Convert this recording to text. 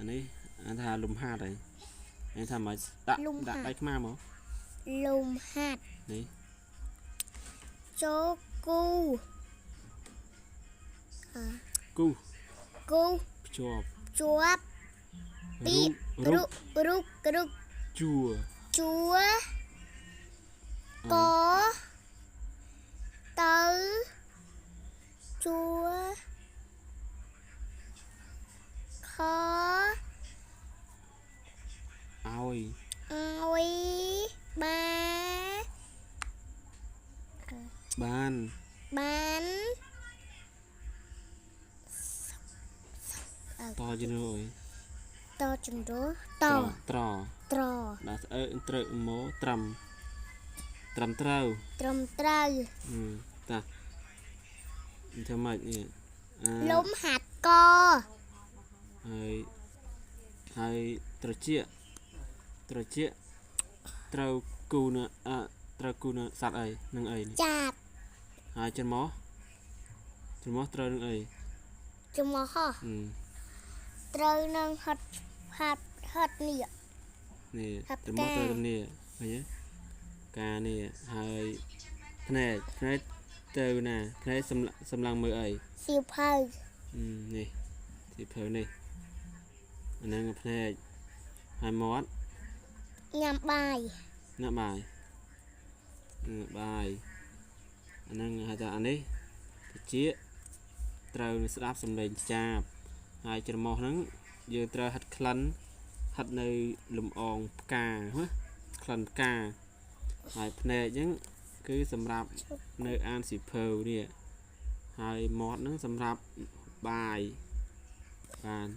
នេះអានថាលំហាត់ហើយអានថាមិនដាក់ដាក់ដៃខ្មាមក លំហាត់ នេះ ចូលគូ គូ គូ ភ្ជាប់ ភ្ជាប់ ពីរូបរូបរូប ជួ ជួកទៅជួខ ឲ្យ ឲ្យបា បាន បាន តជំនួយ តជំនួយត ត្រ ត្រ ដាក់ស្អើត្រូវមកត្រឹមត្រឹមត្រូវ ត្រឹមត្រូវ តាធ្វើម៉េចនេះ លំហាត់ក ហើយហើយត្រចៀកត្រចៀកត្រូវគូនៅអត្រូវគូនៅសត្វអីនឹងអីនេះ ចាប ហើយច្រមុះច្រមុះត្រូវនឹងអី ច្រមុះហោះត្រូវនឹងហត់ហាត់ហត់នេះ នេះច្រមុះត្រូវនឹងនេះឃើញទេការនេះហើយភ្នែកភ្នែកទៅណាភ្នែកសម្លឹងមើលអី សៀវភៅ នេះសៀវភៅនេះអាហ្នឹងភ្នែកហើយមាត់ ញ៉ាំបាយ ញ៉ាំបាយបាយអាហ្នឹងហៅថាអានេះត្រចៀកត្រូវនឹងស្ដាប់សំឡេងចាបហើយច្រមុះហ្នឹងយើងត្រូវហិតក្លិនហិតនៅលំអងផ្កាណាក្លិនផ្កាហើយភ្នែកហ្នឹងគឺសម្រាប់នៅអានសៀវភៅនេះហើយមាត់ហ្នឹងសម្រាប់បាយបាន